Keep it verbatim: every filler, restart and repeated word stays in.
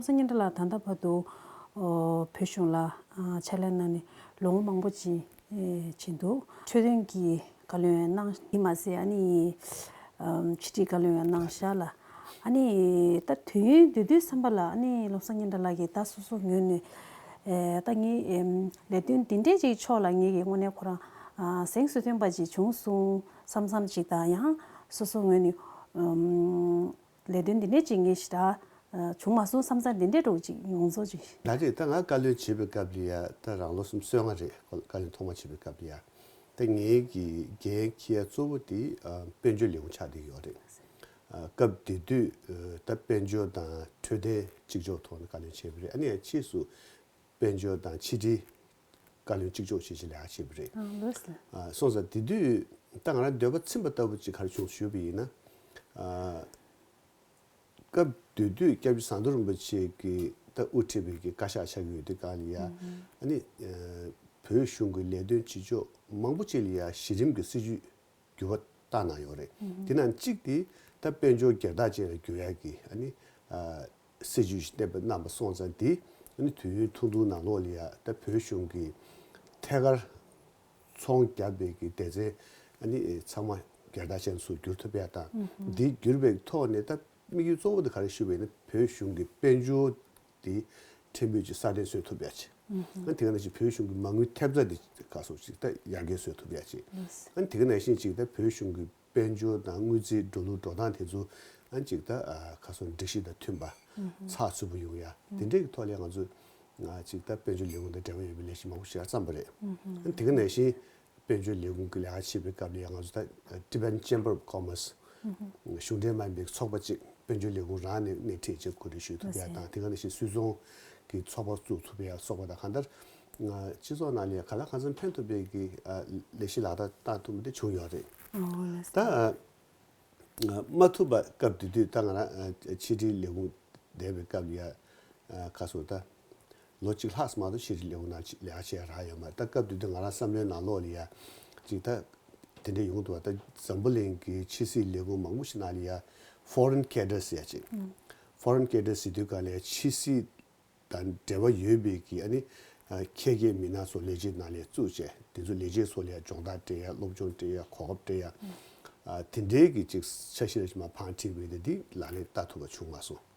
བློ་བཟང་སྙན་གྲགས་ལགས་ད་ལྟ་བར་དུ་ཨོ་བོད་གཞུང་ལ་ཨ་ཕྱག་ལས་གནང་ནས་ལོ་ངོ་མང་པོ་ཅིག་ཨེ་ཕྱིན་འདུག་འཕྲོད་བསྟེན་གྱི་བཀའ་བློན་གནང་དེ་མ་ཟད་ཨ་ནི་ཨམ་ཕྱི་དྲིལ་བཀའ་བློན་ཡང་གནང་ཤག་ལ། ཨ་ནི་ད་དུས་ཡུན་བསྡུས་དུས་བསམ་པ་ལ་ཨ་ནི་བློ་བཟང་སྙན་གྲགས་ལགས་ཀྱིས་ད་སོ་སོ་ངོས་ནས་ཨེ་ད་ངས་ཨེམ་ལས་དོན་འདི་འདྲས་ཅིག་ཕྱོགས་ལ་ངེད་ཀྱི་དངོས་གནས་ཁོ་རང་ཨ་གཟེངས་སུ་ཐོན་པ་ཅིག་བྱུང་སོང་བསམ་བསམ་ཅིག་དང་ཡང་སོ་སོ་ངོས་ནས་ཨམ། ལས་དོན་འདི་འདྲས་ཅིག་ངས་ཞེ་དྲག་ཨ་བྱུང་མ་སོང་བསམ་ཚར་འདི་འདྲས་འདྲ་བོ་ཅིག་ཡོངས་རྫོགས་ཅིག་ད་རེས་ད་ང་བཀའ་བློན་བྱེད་པའི་སྐབས་ལ་ཡ་ད་རང་ལོ་སུམ་ཅུ་སོ་ལྔ་རེད། བཀའ་བློན་ཐོག་མ་བྱེད་པའི་སྐབས་ལ་ཡ། ད་ངའི་གི་འགན་འཁྱེར་ཡ་གཙོ་བོ་དེ་ཨ་དཔལ་འབྱོར་ལས་ཁུངས་ཆགས་བསྡད་ཡོད་རེད། ཨ་སྐབས་དེ་དུས་ཨ་ད་དཔལ་འབྱོར་དང་འཕྲོད་བསྟེན་གཅིག་ལྕོགས་ཐོག་ནས་བཀའ་བློན་བྱས་པ་རེད། ཨ་ནི་ཡང་ཕྱིས་སུ་དཔལ་འབྱོར་དང་ཕྱི་དྲིལ་བཀའ་བློན་གཅིག་ལྕོགས་བྱས་བྱས་ལས་ཀ་བྱས་པ་རེད། ཨ་ལོས་ལ། ཨ་སོང་ཙང་དེ་དུས་ད་ང་རང་འདོད་པ་ཚིམ་པ་ལྟ་བུ་ཅིག་ག་རེ་བྱུང་ཞུས་པ་ཡིན་ན། ཨ་སྐབས་དེ་དུས་སྐྱབས་རྗེ་ཟམ་གདོང་རིན་པོ་ཆེ་གིས་ད་དབུ་ཁྲིད་པའི་གི་བཀའ་ཤག་ཆགས་ཀྱི་ཡོད་དུས་སྒང་ལ་ཡ། ཨ་ནི་ཨ་བོད་གཞུང་གི་ལས་དོན་བྱེད་ཕྱོགས་མང་པོ་ཅིག་ལ་ཡ་གཞི་རིམ་གྱི་སྲིད་ཇུས་འགྱུར་བ་བཏང་གནང་ཡོད་རེད། དེ་ནང་གཅིག་དེ་ད་དཔལ་འབྱོར་སྒེར་བདག་ཅན་ལ་བསྒྱུར་ཡ་གི་ཨ་ནི་ཨ་སྲིད་ཇུས་ཤིག་གནས་པ་གནང་པ་སོང་ཙང་དེ་ཨ་ནི་དུས་ཡུན་ཐུང་ཐུང་ནང་ལོགས་ལ་ཡ་ད་བོད་གཞུང་གི་ཐད་ཀར་ཚོང་བརྒྱབ་པའི་གི་སྡེ་ཚན་ཨ་ནི་ཚང་མ་སྒེར་བདག་ཅན་ཚོ་བསྒྱུར་ཐུབ་ཡ་དང་། འདི་བསྒྱུར་བའི་ཐོག་ནས་ད་དམིགས་ཡུལ་གཙོ་བོ་དེ་ག་རེ་ཞུས་པ་ཡིན་ན་བོད་གཞུང་གི་དཔལ་འབྱོར་དེ་ཕྲན་བུ་ཅིག་སྲ་བརྟན་བཟོ་ཐུབ་ཡ་ཆེད། ཨ་ནི་དེ་ག་ནང་བཞིན་བོད་གཞུང་གི་མ་དངུལ་ཐེབས་རྩ་དེ་ག་སོགས་ཅིག་ད་ཡར་རྒྱས་བཟོ་ཐུབ་ཡ་ཆེད། ཨ་ནི་དེ་ག་ནང་བཞིན་ཅིག་ད་བོད་གཞུང་གི་དཔལ་འབྱོར་དང་དངུལ་རྩིས་འགྲོ་ལུགས་འགྲོ་སྟངས་དེ་ཚོ་ཨ་ནི་ཅིག་ད་ཨ་ག་སོགས་སྒྲིག་གཞི་དང་མཐུན་པ་ཚགས་ཚུད་པོ་ཡོང་ཡ་དེ་འདྲས་ཀྱི་ཐོག་ལ་ང་ཚོ་ང་ཅིག་ད་དཔལ་འབྱོར་ལས་ཁུངས་དང་འབྲེལ་བ་ཡོད་པའི་ལས་གཞི་མང་པོ་ཞིག་བརྩམས་པ་རེད། ཨ་ནི་དེ་ག་ནང་བཞིན་དཔལ་འབྱོར་ལས་ཁུངས་ཀྱི་ལས་ཀ་བྱེད་པའི་སྐབས་ལ་ཡང་ང་ཚོ་ད་Tibetan Chamber of Commerce གཞུང་འབྲེལ་མ་ཡིན་པའི་ཚོགས་པ་ཅིག་དཔལ་འབྱོར་ལས་ཁུངས་རང་ནས་སྣེ་ཁྲིད་བྱེད་གོ་སྒྲིག་ཞུས་ཐུབ་ཡ་དང་དེ་ག་ནང་བཞིན་སུད་ཚོང་གི་ཚོགས་པ་བཙུགས་ཐུབ་ཡ་སོགས་པ་དང་གང་ལྟར་སྤྱི་ཚོགས་ནང་ལ་ཡང་གང་ལ་གང་འཚམ་ཕན་ཐོགས་པའི་གི་ལས་གཞི་ལག་བསྟར་བཏང་ཐུབ་པ་དེ་བྱུང་ཡོད་རེད། ད་མ་ཐུབ་པ་སྐབས་དེ་དུས་ད་ང་རང་ཕྱི་དྲིལ་ལས་ཁུངས་བསྡད་པའི་སྐབས་ལ་ཡ་ཁ་སོ་ད། ལོ་གཅིག་ལྷག་ཙམ་མ་གཏོགས་ཕྱི་དྲིལ་ལས་ཁུངས་ནང་ལས་ཀ་བྱས་རག་ཡོད་མ་རེད། ད་སྐབས་དེ་དུས་ང་རང་བསམ་བློའི་ནང་ལོགས་ལ་ཡ་ཅིག་ད་དེ་འདྲ་ཡོང་འདུག་བ། ད་འཛམ་བུ་གླིང་གི་ཕྱི་སྲིད་ལས་ཁུངས་མང་པོ་ཞིག་ནང་ལ་ཡ་Foreign Cadres ཟེར་ཡ་ཅིག Foreign Cadres ཟེར་དུས་ག་ལ་ཡ་ཕྱི་སྲིད་དང་འབྲེལ་བ་ཡོད་པའི་གི་ཨ་ནི་ཁྱད་མཁས་མི་སྣ་ཚོ་ལས་བྱེད་ནང་ལ་བཙུགས་བྱས་དེ་ཚོ་ལས་བྱེད་ཚོ་ལ་ཡ་སྦྱོང་བརྡར་སྤྲད་ཡ་སློབ་སྦྱོང་སྤྲད་ཡ་གོ་སྐབས་སྤྲད་ཡ་དེ་འདྲའི་གི་ཅིག་འཆར་གཞི་རེ་ཞིག་མར་བང་བསྒྲིགས་པ་ཡིན་ཏེ་འདི་ལག་ལེན་བསྟར་ཐུབ་པ་བྱུང་མ་སོང་།